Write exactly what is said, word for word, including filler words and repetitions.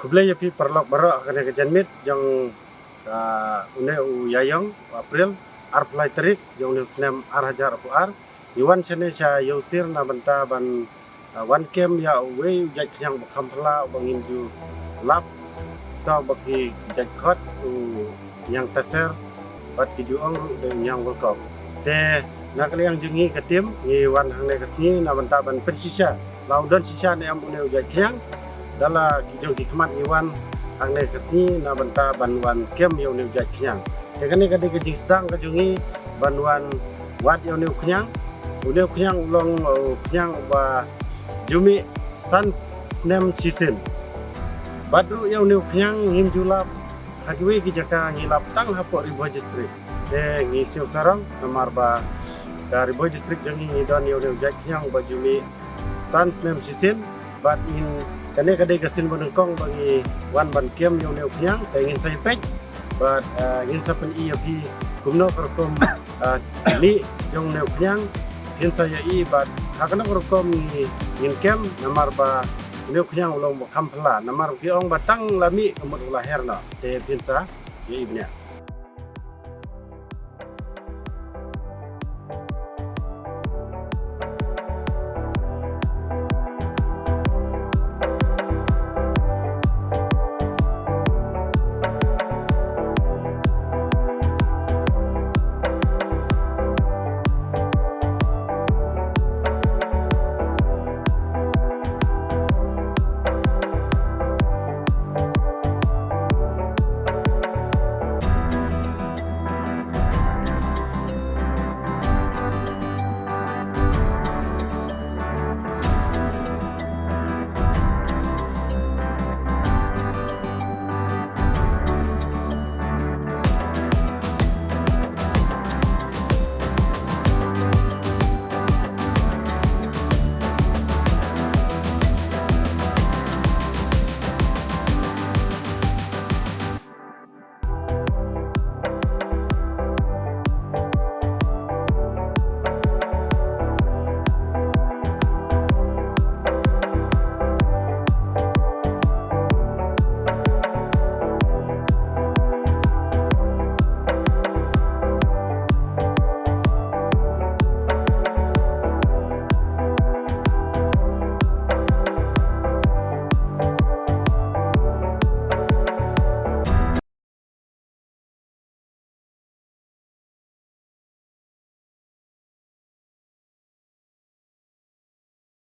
Khublei ïa phi paralok baroh ha kane ka janmiet jong, ah, une u ïaïong, u April, arphew lai tarik jong une u snem ar hajar arphew ar. Ngi wan shane sha Ïewsir na bynta ban, ah, wan kem ïa uwei u jait khñiang ba kham phylla uba ngim ju lap, uta uba ki jait khot u khñiang taser bad ki ju ong ruh da u khñiang wulkom. Te na ka liang jong ngi ka team ngi wan hangne ka sngi na bynta ban pynshisha la u don shisha ne em une u jait khñiang. Da la ki jong ki khmat ngi wan hangne ka sngi na bynta ban wan kem ïa une u jait khñiang. Te kane ka dei ka jingsdang ka jong ngi ban wan wad ïa une u khñiang. Une u khñiang u long u khñiang uba ju mih san snem shisien. Bad ruh ïa une u khñiang ngim ju lap ha kiwei ki jaka, ngi lap tang hapoh Ri Bhoi District. Te ngi siew sarong namar ba ka Ri Bhoi District jong ngi ngi don ïa une u jait khñiang uba ju mih san snem shisien. Bad ngin, kane ka dei ka sien ba nyngkong ba ngi wan ban kem ïa une u khñiang, te ngin sa ïa peit bad, ah, ngin sa pyni ïa phi kumno ka rukom, ah, mih jong une u khñiang. Ngin sa ïa i bad ha kano ka rukom ngi, ngin kem namar ba une u khñiang u long ba kham phylla, namar ki ong ba tang la mih ka mut u la her noh. Te ngin sa ïa i bniah.